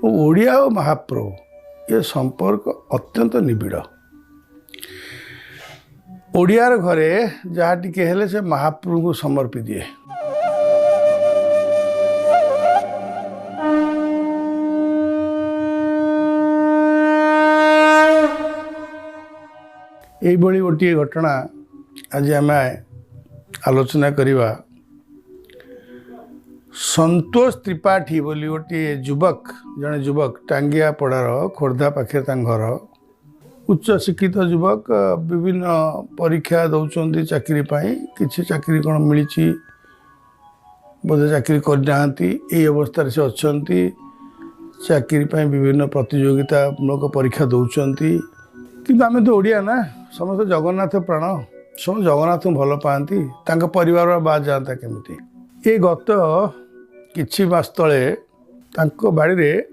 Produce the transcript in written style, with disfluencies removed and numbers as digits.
ଓଡ଼ିଆ ଓ ମହାପ୍ରଭୁ ଏ ସମ୍ପର୍କ ଅତ୍ୟନ୍ତ ନିବିଡ଼। ଓଡ଼ିଆର ଘରେ ଯାହା ଟିକେ ହେଲେ ସେ ମହାପ୍ରଭୁଙ୍କୁ ସମର୍ପି ଦିଏ। ଏଇଭଳି ଗୋଟିଏ ଘଟଣା ଆଜି ଆମେ ଆଲୋଚନା କରିବା। ସନ୍ତୋଷ ତ୍ରିପାଠୀ ବୋଲି ଗୋଟିଏ ଯୁବକ, ଜଣେ ଯୁବକ, ଟାଙ୍ଗିଆପଡ଼ାର, ଖୋର୍ଦ୍ଧା ପାଖରେ ତାଙ୍କ ଘର। ଉଚ୍ଚ ଶିକ୍ଷିତ ଯୁବକ, ବିଭିନ୍ନ ପରୀକ୍ଷା ଦେଉଛନ୍ତି ଚାକିରି ପାଇଁ। କିଛି ଚାକିରି କ'ଣ ମିଳିଛି ବୋଧେ, ଚାକିରି କରିନାହାନ୍ତି, ଏଇ ଅବସ୍ଥାରେ ସେ ଅଛନ୍ତି। ଚାକିରି ପାଇଁ ବିଭିନ୍ନ ପ୍ରତିଯୋଗିତାମୂଳକ ପରୀକ୍ଷା ଦେଉଛନ୍ତି। କିନ୍ତୁ ଆମେ ତ ଓଡ଼ିଆ ନା, ସମସ୍ତେ ଜଗନ୍ନାଥ ପ୍ରାଣ, ସମସ୍ତେ ଜଗନ୍ନାଥଙ୍କୁ ଭଲ ପାଆନ୍ତି। ତାଙ୍କ ପରିବାର ବାଦ ଯାଆନ୍ତା କେମିତି? ଏ ଗତ କିଛି ମାସ ତଳେ ତାଙ୍କ ବାଡ଼ିରେ